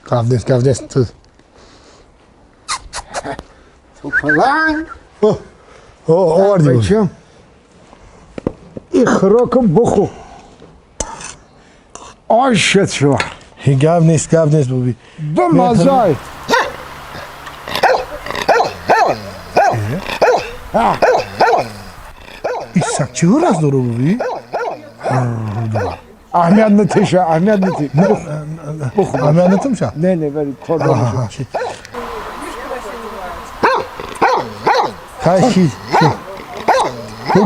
Гап нест, гап нест. Ту паланг. Оварди. Бачам. И хӯрокам бухӯ. Ой шуд шумо. Гап нест, гап нест, боби. Бимазай. Ин саг чӣ раз дора, боби? Аҳамият натиша, аҳамият нати. Бухӯ. Аҳамият натимша? Не, не, вали кор намешавад. Хай,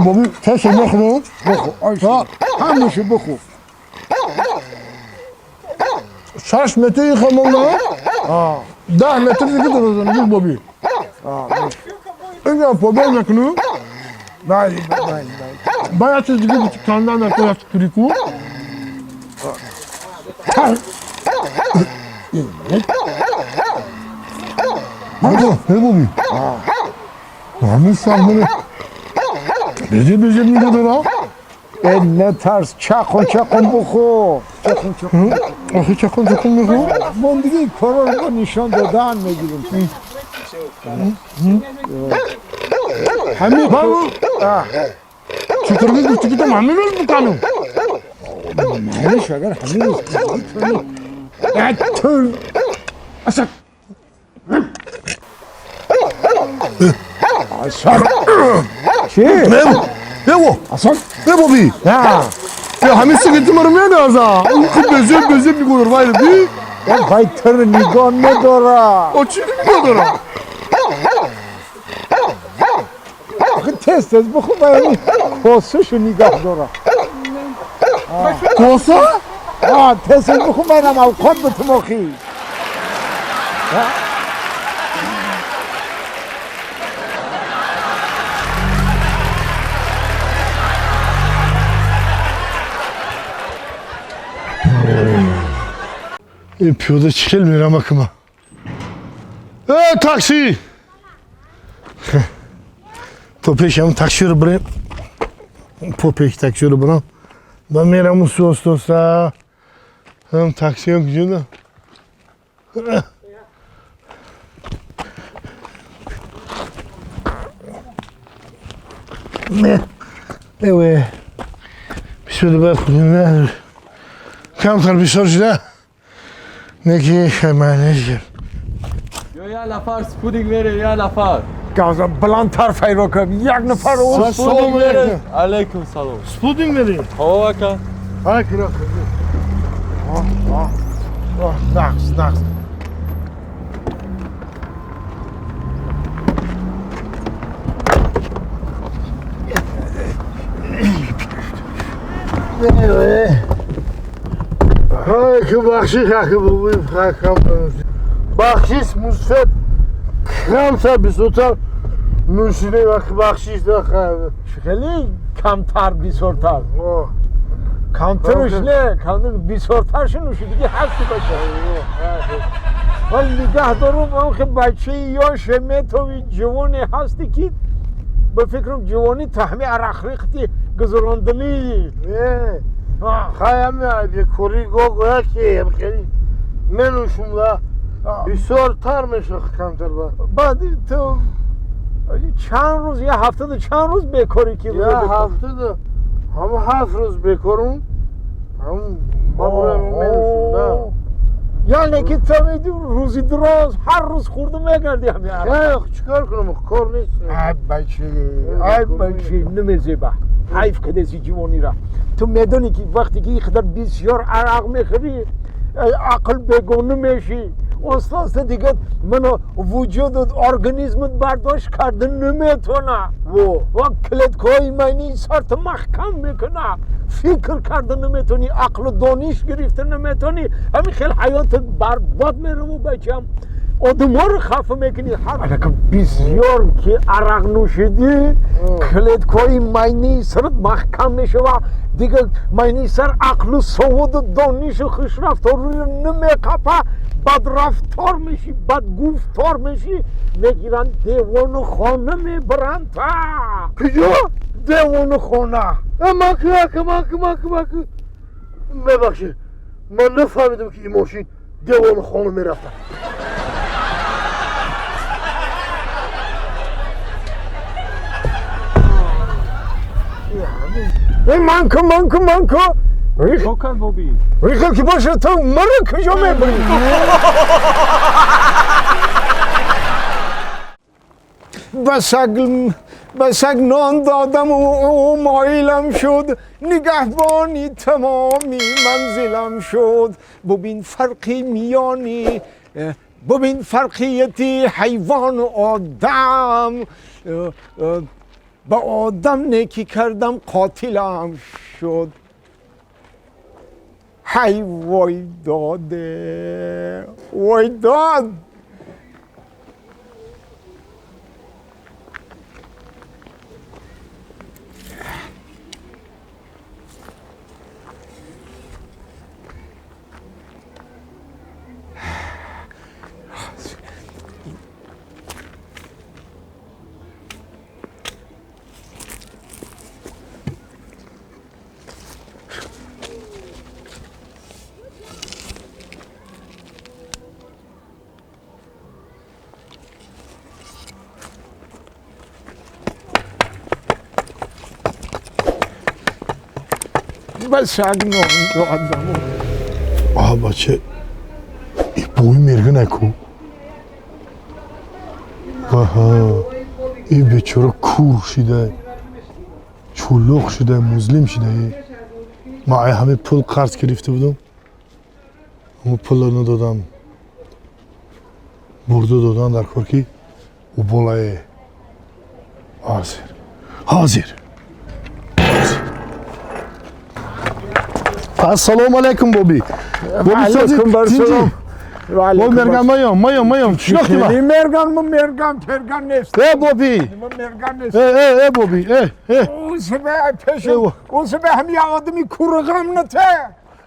боби, чашм нахӯрам. Бухӯ, ой шуд. Ҳамашу бухӯ. 6 метр хамонда, 10 метр дига дорад, боби. Инҷа побел мекунем. Бале, бале, бале. Баъд чиз дига кандан дар курику. Не, боби. Ҳамин саг безеб безеб нигоҳ дора. Э, натарс, чақон чақон бухӯ. Чақон чақон. Охи, чақон чақон мехӯ? Мон дига корро нишон додан мегирем. Ҳамин чутурги гуфти ки там ҳамин рӯз буканум. Маълиш, агар ҳамин рӯз тур Аса. Асан. Чи? Ево. Асан. Е, боби. Е, ҳамин сиги маро медаза. Ки безеб безеб нигоҳ дор, вай би. Вай тур нигоҳ медора. О, чӣ нигоҳ дора? Охи, тез тез бухӯ, вай косашу нигоҳ дора. Коса? А, тез тез бухӯ, майнам авқот бутум охи. Ин пиёда чӣ хел мерам акма? Э, такси! То пешам таксиро бирем. По пеш таксиро бирам. Ба мерам усу остоста. Ҳам таксиам куҷода? Эве. Бисёр бад худим. Камтар бисёр шуда. Неки хайманеш. Ё, я нафар спудинг мере, я нафар. Газа баландтар файро кун. Як нафар Салом Спудинг мере. алейкум. Алейкум салом. Спудинг мере. Ҳо, ака. Ай, кира. Нақс, нақс. Ай, ки бахшиш, аки бубин, бахшиш, мусфет камтар бисёртар нӯшида, вақти бахшиш да. Хеле камтар бисёртар. Камтарш не, камтар бисёртарш нӯшидагӣ ҳасти бача. Вале нигаҳ дорум, он бачаи ёше метови, ҷавоне ҳасти, ки ба фикрам ҷавонӣ таҳми арақрихти гузарондани. Хай, ами бекорӣ го яке хеле менӯшум да бисёртар меша камтар ба. Баъд ту чанд рӯз, я ҳафтаду чанд рӯз бекорӣ ки? Я ҳафтада ҳама 7 рӯз бекорум, ҳам менӯшум да. Яъне ки ту рӯзи дуроз ҳар рӯз хӯрда мегардӣ ҳами арақ? Чӣ кор кунам, кор нест. Ай бачи, ай бачи, намезеба, ҳайф кадаси ҷивонира. Ту медонӣ, ки вақте ки иқадар бисёр арақ мехӯрӣ, ақл бегона мешӣ, оста оста дига мано вуҷудут, организмат бардошт карда наметавона ва клеткаҳои майни сарта маҳкам мекуна, фикр карда наметавонӣ, ақлу дониш гирифта наметавонӣ. Ҳамин хел ҳаётат барбод мераву, бачам, одаморо хафа мекунӣ. Анака бисёр ки арақ нӯшидӣ, клеткаҳои майнии сарат маҳкам мешава, дига майнии сар ақлу саводу донишу хушрафториро намеқапа, бадрафтор мешӣ, бадгуфтор мешӣ. Мегиранд, девону хона мебаранд та. Куҷо? Девону хона. Маки, ака, маки, маки, маки, мебахшед. Ман нафаҳмидам, ки ин мошин девону хона мерафта. Манку, манку, манку. Чо боби? Рихел ки боша, ту маро куҷо мебурӣ? Ба саг нон додаму ӯ моилам шуд, нигаҳбони тамоми манзилам шуд. Бубин фарқи миёни, бубин фарқияти ҳайвону одам. Ба одам некӣ кардам, қотилам шуд. Ҳай, вой доде, вой дод! Ба саг нон додам. А, бача, и бӯи мергана ку. Аҳа, и бечора кур шида, чулуқ шида, музлим шида. Ман ай ҳамин пул қарз гирифта будам, ҳамон пулро надодам, бурда додан дар кор, ки ӯ болае. Ҳозир, ҳозир. Ассалому алайкум, боби. Боби, сози. Алайкум барсалом. Боби мерган, маём, маём, маём. Шинохти ма? Мерган, мо мерган перган нест. Э, боби. Мо мерган нест. Э, э, э, боби, э, э. Ӯ пеши ӯ ҳами одами курғам нате.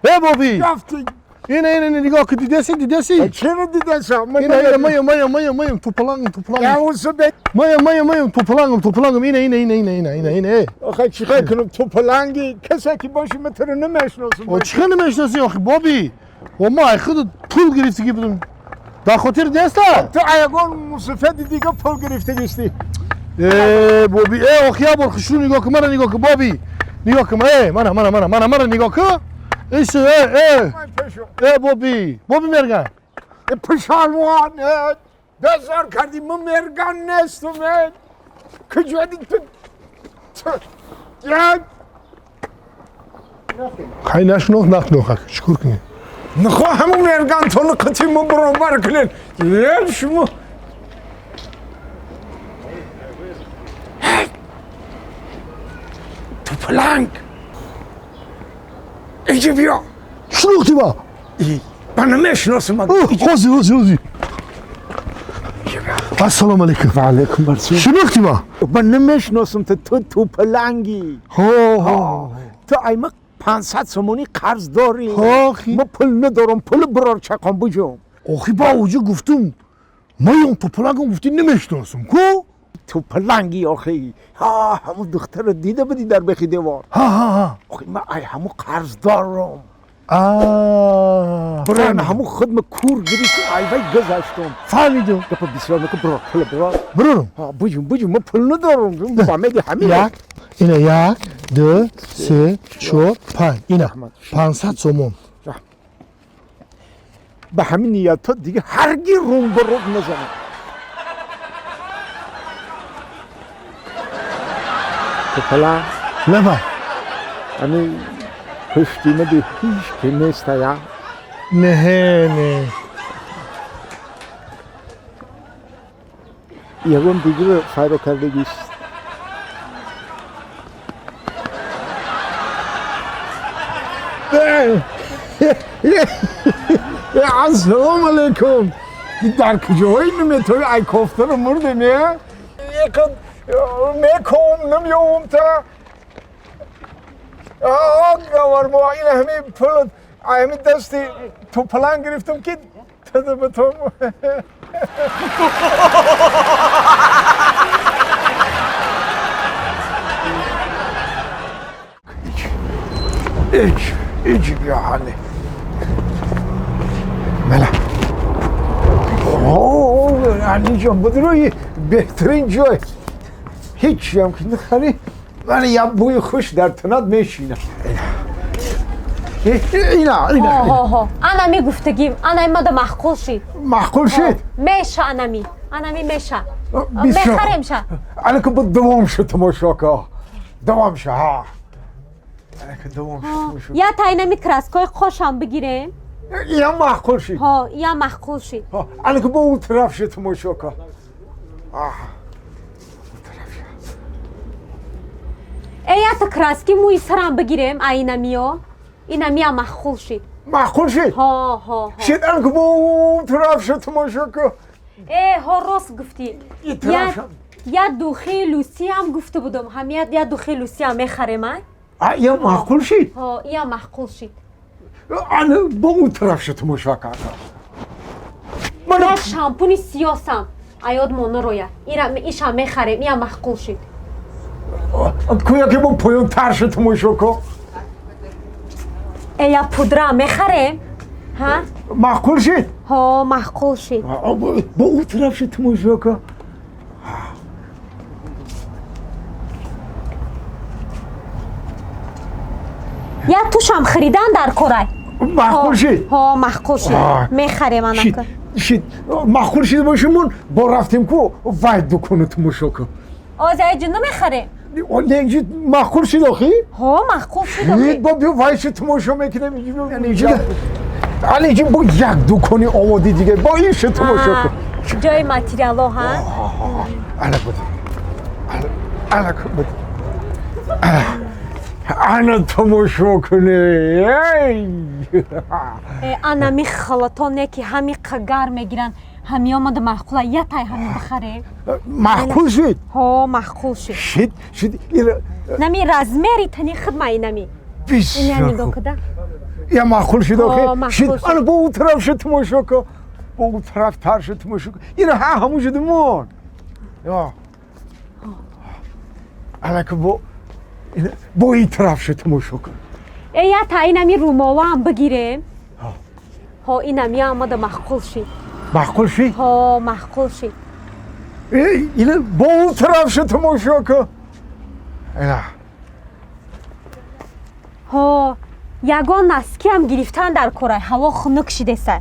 Э, боби. Рафти. Ина, ина, ина, нигоҳ кун, дидаси, дидаси? Чиро дидасам? Ина, ина, маём, маём, маём, маём, тупалангам, тупалангам. Я ӯ Маём, маём, маём, тупалангам, тупалангам, ина, ина, ина, ина, ина, ина, ина, э. Охе, чӣ кор кунам, тупаланги касе ки боши, ман туро намешиносам. О, чӣ намешиноси, охи, боби? О, ма ай худ пул гирифтагӣ будам. Дар хотир неста? Ту ягон мусафеди дига пул гирифтагисти. Э, боби, э, охи, як бор хушрӯ нигоҳ кун, мара нигоҳ кун, боби. Нигоҳ кун, э, мана, мана, мана, мана, мара нигоҳ кун. Ис, э, э. Э, боби, боби мерган. Пишалван, безор кардӣ, ман мерган нестам. Куҷо ту? Хай, нашинох, нашинох, чӣ кор кунем? Нахо, ҳамун мергантону қити мо баробар кунед. Е, шумо тупаланг, иҷи биё. Шинохти ба? Ба намешиносам. Ҳозир, ҳозир, ҳозир. Ассалому алайкум. Ва алайкум ассалом. Шинохти ба? Ба намешиносам. Ту тупаланги. Ҳо, ҳо. Ту айма 500 сомонӣ қарз дорӣ. Охи. Мо пул надорам, пул бирор, чақон буҷум. Охи, ба уҷа гуфтум, маём тупалангам, гуфтӣ намешиносам ку. Тупаланги, охи, ҳа, ҳамун духтарро дида будӣ дар бехи девор? Ҳа, ҳа, ҳа. Охи, ман ай ҳамун қарз дорам. А. Бирон, ҳамун худма кур гирифтум, айвай гузаштум. Фаҳмидум. Гапа бисёр накун, бирор, пул бирор. Бирорам. Ҳа, буҷум, буҷум, ман пул надорам, ба меди ҳамин. Як, ина, як, ду, се, чор, панҷ, ина 500 сомон. Ба ҳамин ниятҳо дига ҳаргиз рум ба рум назанам. Тупала. Лаба. Ами пушти мади ҳеҷ ки нестая? Неҳе, не. Ягон дигаро файро кардагист? Ассалому алайкум. Дар куҷоҳои наметавӣ? Ай кофтаро мурдем, е? Якад меком, намеёвам та. Гавар мо ин ҳами пул ай ҳами дасти тупаланг гирифтам, ки тада батом. Ич, ич, биё ҳале. Бале. Алиҷон, будрои беҳтарин ҷой. Ҳечиам ки нахарӣ, вале як бӯи хуш дар танат мешинад. Ина, ина. Ҳо, анами гуфтагим, анами мада маъқул шид. Маъқул шид? Меша анами, анами меша. Мехарем ша. Анака бо давом ша тамошо ка. Давом ша, ҳа. Анака давом ша тамошо. Я та инами краскои қошам бигирем. Я маъқул шид. Ҳо, я маъқул шид. Анака бо он тараф ша тамошо ка. Э, я та краски мӯи сарам бигирем, а инамиё. Инамия маъқул шид. Маъқул шид? Ҳо, ҳо, ҳо. Шид, анака бо он тараф ша тамошо ка. Э, ҳо, рост гуфтӣ. Я духи лусиам гуфта будам. Ҳам я духи лусиам мехарем, а? А, я маъқул шид? Ҳо, я маъқул шид. Ана бо он тараф ша тамошо ка. Я шампуни сиёсам. Аёд мона роя. Ира иша мехарем, я маъқул шид. Кӯя ки бо поёнтар ша тамошо ка. Э, я пудра мехарем? Ҳа? Маъқул шид? Ҳо, маъқул шид. Бо он тараф ша тамошо ка. Я тушам харидан дар корай. Маъқул шид? Ҳо, маъқул шид. Мехарем анака. Шид, маъқул шид бошимон, бо рафтем ку вай дукону тамошо ка. Оз айҷи намехарем? Не, инҷи маъқул шид охи? Ҳо, маъқул шид охи. Бо биё вайши тамошо мекунем. Али инҷи бо як дукони омоди дига, бо ин ши тамошо кун. Ҷои материало, ҳа? Ана буд. Ана буд. Ана тамошо куне. Э, анами халатоне ки ҳами қагар мегиранд, ҳами омада маъқула, я тай ҳами бихарем. Маъқул шид? Ҳо, маъқул шид. Шид, шид. Нами размери тани хидма инами. Ина нигоҳ куда. Я маъқул шид охи? Шид, ана бо он тараф ши тамошо ка. Бо он тараф тар ши тамошо ка. Ина ҳа ҳамун шудимон. Анака бо ин тараф ши тамошо кун. Э, я та инами румолаам бигирем. Ҳо, инами омада маъқул шид. Маъқул шид? Ҳо, маъқул шид. Э, ина бо он тараф ши тамошо ка. Ина. Ҳо, ягон наскиам гирифтан дар корай, ҳаво хунук шидеса.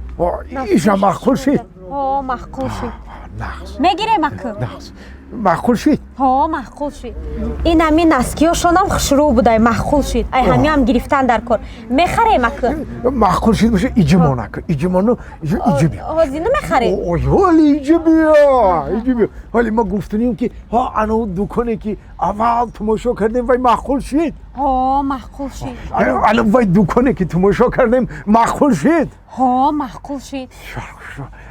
Иша маъқул шид? Ҳо, маъқул шид. Мегирем акы? Маъқул шид? Ҳо, маъқул шид. Инами наскиёшонам хушрӯ будай, маъқул шид. Ай ҳамиам гирифтан дар кор. Мехарем акы? Маъқул шид боша, иҷимон акы. Иҷимону иҷи биё. Ҳозир намехарем? Ҳоли иҷи биё, иҷи биё. Ҳоли ма гуфтанем ки ҳо ана дуконе ки аввал тамошо кардем, вай маъқул шид? Ҳо, маъқул шид. Ана вай дуконе ки тамошо кардем, маъқул шид? Ҳо, маъқул шид.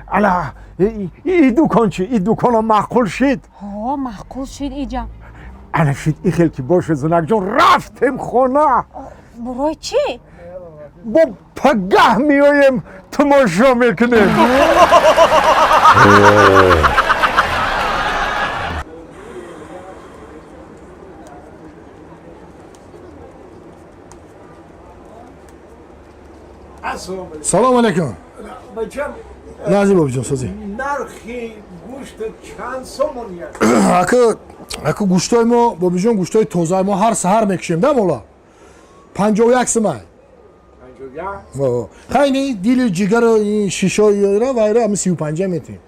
Ана и дукон чи? И дуконам маъқул шид? Ҳо, маъқул шид иҷа. Ана шид, и хел ки боша, зунакҷон, рафтем хона. Барои чӣ? Бо пагаҳ меоем, тамошо мекунем. Салом алейкум. Бачам. Назим бобиҷон, созӣ. Нархи гӯшт чанд сомонӣ аст? Ака, ака, гӯштои мо, бобиҷон, гӯштои тозаи мо ҳар саҳар мекушем да мола. 51 сумай. Хайни дили ҷигару шишоира вайра ҳами 35 метем.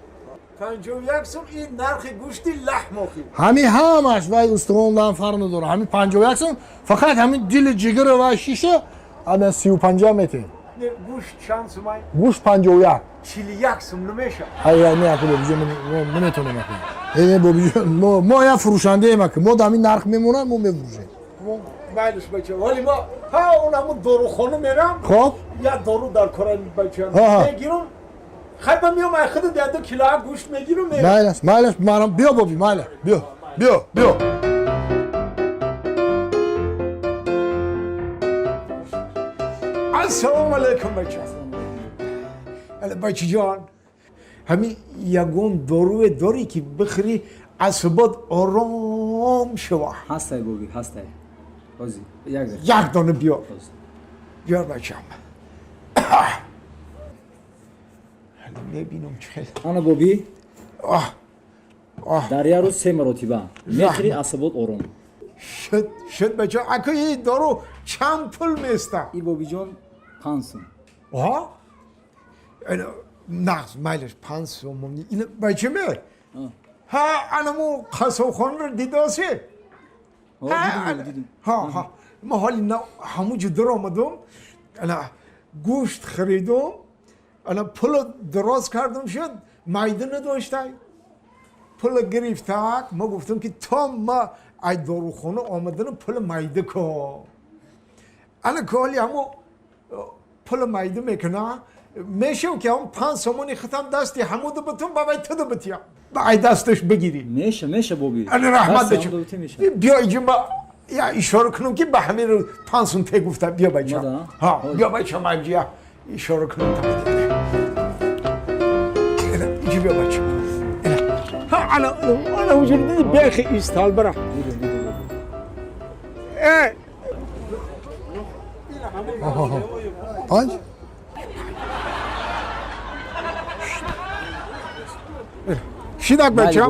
51 сум ин нархи гӯшти лаҳм охи? Ҳами ҳамаш вай устувон фарқ надора. Ҳами 51 сум, фақат ҳами дили ҷигару вай шиша ана 35 метем. Гӯшт чанд сумай? Гӯшт 51. 41 сум намешавад? Ай, не, ака бобиҷон, наметонем ака. Э, бобиҷон, мо як фурӯшандаем ака. Мо дар ҳамин нарх мемонад, мо мефурӯшем. Майлиш бача, вале ма ҳа он ҳамун дорухона мерам. Хоб. Як дору дар корам бача. Мегирам. Хай ба меом, ай худат як ду кило гӯшт мегирам, мерам. Майлаш, майлаш, марам, биё боби, майла, биё, биё, биё. Ассалому алайкум, бача. Бачаҷон, ҳамин ягон доруе дорӣ ки бихӯрӣ, асбот ором шава? Ҳастай боби, ҳастай. Ҳозир, як дақиқа. Як дона биёр. Биёр, бачам. Мебинам чӣ хел. Ана бобӣ. Оҳ. Оҳ. Дар як рӯз се маротиба мехӯри, асабот ором. Шуд, шуд бача. Ака, ин дору чанд пул места? И бобиҷон 5 сум. Оҳ? Нағз, майлаш, 5 сомон. Ина бача ме? Ҳа, анаму қассобхонаро дидоси? Дидим. Ҳа, ҳа. Ма ҳоли ҳамуҷо даромадум, ана гӯшт харидум, ана пуло дароз кардум, шуд, майда надоштай. Пула гирифтак, ма гуфтам ки то ма ай дорухона омаданам пула майда кун. Ана ки ҳоли ҳамо пула майда мекуна, мешав ки ҳам 5 сомони хитам дасти ҳамуда битум, ба вай туда битиям. Ба ай дасташ бигирӣ. Меша, меша бобӣ. Ана раҳмат бача. Биё иҷо, ма я ишора кунам ки ба ҳамин 5 сум те гуфта. Биё бача. Ҳа, биё бача, ма иҷо ишора кунам. Иҷо биё бача. Ҳа, ана ана ҳуҷур диди, бехи истал бара. Э Панҷ? Шидак бача.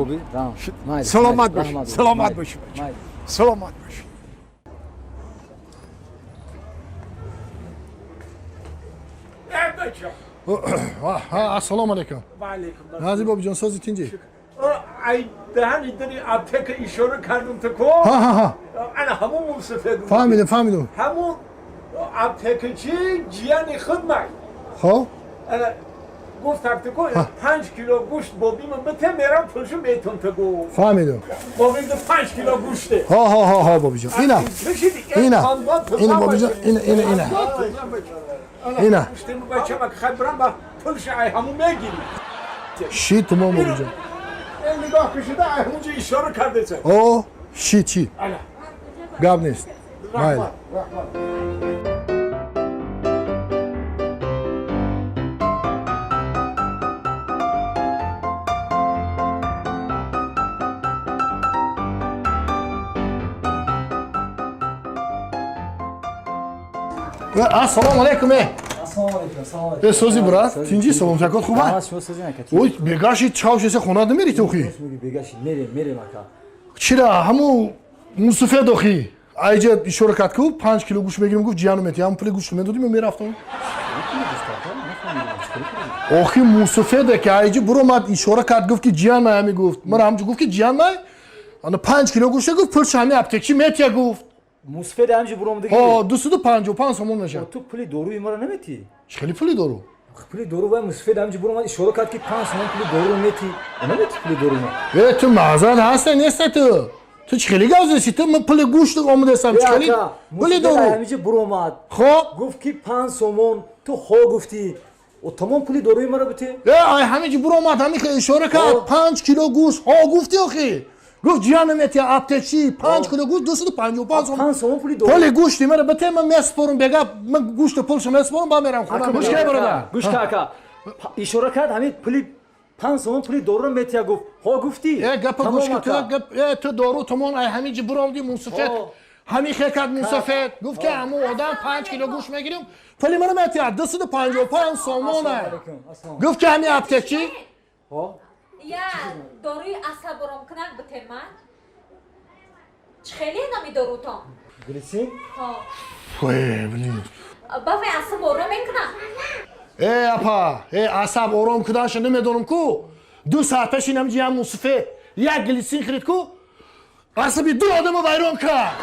Саломат бош. Саломат бош. Саломат бош. Ассалому алайкум. Ва алайкум. Нази бобиҷон, сози, тинҷи? Ай даҳани дари аптека ишора кардум ту ко. Ана ҳамун мусафед. Фаҳмидам, фаҳмидам. Ҳамун аптекачи ҷияни худмай. Хоб? Ана гуфт ту ко 5 кило гӯшт бобима бите, мерам пулшу метум ту гу. Фаҳмидам. Бобим 5 кило гӯште. Ҳо, ҳо, ҳо, ҳо, бобиҷон. Ина. Ина. Ина бобиҷон, ина, ина, ина. Ина. Гӯштему бачама хай брам ба пулши ай ҳамун мегирӣ. Ши тумон бобиҷон. Нигоҳ кушида ай ҳамунҷо ишора кардеса. О, ши чи? Гап нест. Майли. Раҳмат. Ассалому алайкум, э. Ассалому алайкум, ассалому алайкум. Э, сози брат, тинҷи, саломтакот хуба? Раҳмат, шумо сози накати. Ой, бегаши чавшеса хона намери тохи? Бегаши, мерем, мерем ака. Чира, ҳаму мусуфед охи. Айҷа ишора кард ку, 5 кило гӯшт мегирим, гуфт, ҷияну мети, ҳамун пули гӯшт медодим, мерафтам. Охи мусуфеде ки айҷи буромад ишора кард, гуфт ки ҷиян май, ҳами гуфт. Мара ҳамҷо гуфт ки ҷиян май. Ана 5 кило гӯшта гуфт, пулша ҳами аптекчи метия гуфт. Мусфед ҳамҷо буромадагӣ? Ҳо, 255 сомон мешавад. Ту пули доруи маро наметӣ? Чӣ хели пули дору? Пули дору вай мусфед ҳамҷо буромад ишора кард ки 5 сомон пули доруро метӣ. Наметӣ пули дору ма? Э, ту маъзарат ҳаста неста ту? Ту чӣ хели гап задӣ? Ту ман пули гӯшт омадастам, чӣ хели пули дору? Ҳамҷо буромад. Хоб? Гуфт ки 5 сомон, ту ҳо гуфтӣ. Тамом пули доруи маро битӣ? Э, ай ҳамиҷо буромад, ҳами ишора кард, 5 кило гӯшт, ҳо гуфтӣ охи. Гуфт ҷиян метия аптекчи 5 кило гӯшт 255 сомон. 5 сомон пули дору. Пули гӯшти мара бите, ман месупорам бега, ман гӯшти пулшо месупорам, ба мерам хона. Гӯш кай бародар. Гӯш ка ака. Ишора кард ҳамин пули 5 сомон пули доруро метия гуфт. Ҳо гуфтӣ. Э, гапа гӯш ки ту гап, э, ту дору тумон ай ҳамин ҷи буромди мусуфед. Ҳамин хел кард мусафед. Гуфт ки ҳамун одам 5 кило гӯшт мегирим, пули маро метия 255 сомон. Гуфт ки ҳамин аптекчи. Ҳо? Я доруи асаборомкунак бите ман. Чӣ хеле номи дорутон? Глицин? Ҳо. Ой, блин. Ба вай асаб ором мекунад? Э, апа, э, асаб ором куданша намедонам ку. 2 саат пеш инам ҷиям мусуфед. Як глицин хирид ку. Асаби ду одамо вайрон кард.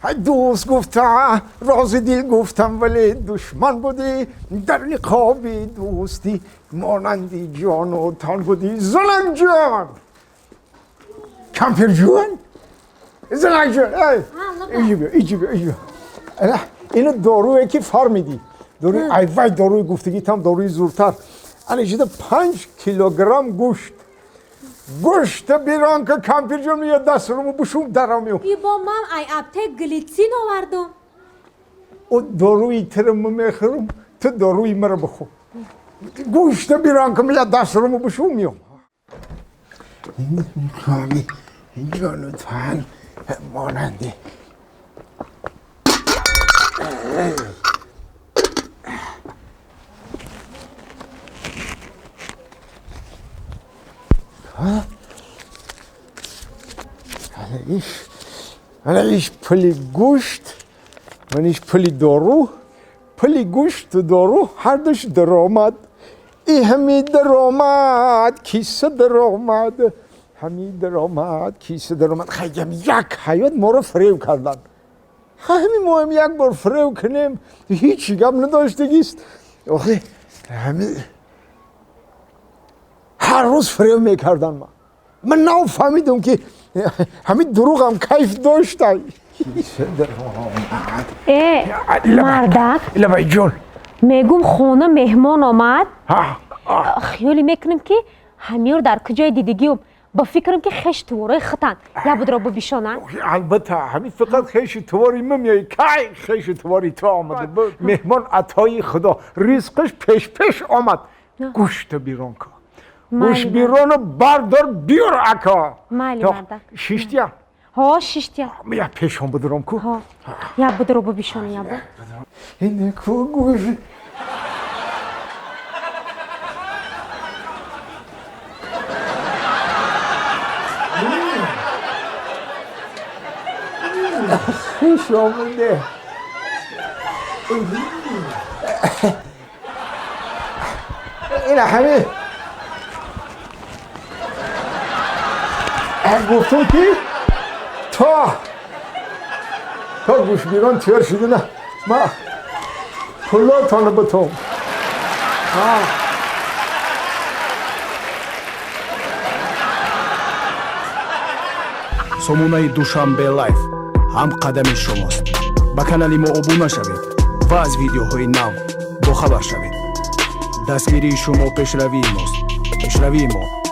Ҳай дӯст гуфта, рози дил гуфтам, вале душман будӣ, дар ниқоби дӯстӣ монанди ҷону тан будӣ. Зуланҷон, кампирҷон, зуланҷон, иҷи биё, иҷи биё, иҷи биё. Ину доруе ки фармидӣ, доруи ай вай доруи гуфтагитам, доруи зуртар. Ана ишида 5 килограмм гӯшт. Гӯшта бирон ка, кампирҷон, мея даструму бушум дарамю. И бо ман ай аптек глицин овардум. О доруи тира мехӯрам, ту доруи маро бихӯр. Гӯшта бирон ка, мея даструму бушум меём. Ҷону тан монанди. Мана иш пули гӯшт, ман иш пули дору, пули гӯшту дору ҳардуш даромад. И ҳами даромад, киса даромад, ҳами даромад, киса даромад. Хайям як ҳаёт моро фиреб кардан. Ҳами моам як бор фиреб кунем, ҳеҷ гап надоштагист. Охи ҳами ҳар рӯз фиреб мекардан ман. Ман нафаҳмидам ки ҳамин дурӯғам кайф дошта. Киса даромад. Э, мардак. Лабай ҷон. Мегум хона меҳмон омад. Хиёле мекунем ки ҳамёр дар куҷои дидигиюм. Ба фикрам ки хеш тувораи хитан. Я будро бибишонанд. Албатта, ҳамин фақат хеши тувори ман меои. Кай хеши тувори ту омада? Меҳмон атои худо. Ризқаш пеш-пеш омад. Гӯшта бирон кун. Гӯш бирону бардор биёр ака. Майли мардак. Шиштия? Ҳо, шиштия. Я пешон будуром ку. Ҳо. Я будро бибишон я бу. Ин ку гӯш. Хуш омаде. Ина ҳамин гуфтум ки то гӯшбирон тиёр шудана ма пулотонро бутум. Сомонаи Душанбе Лайф ҳам қадами шумост. Ба канали мо обуна шавед ва аз видеоҳои нав бохабар шавед. Дастгирии шумо пешравии мост. Пешравии мо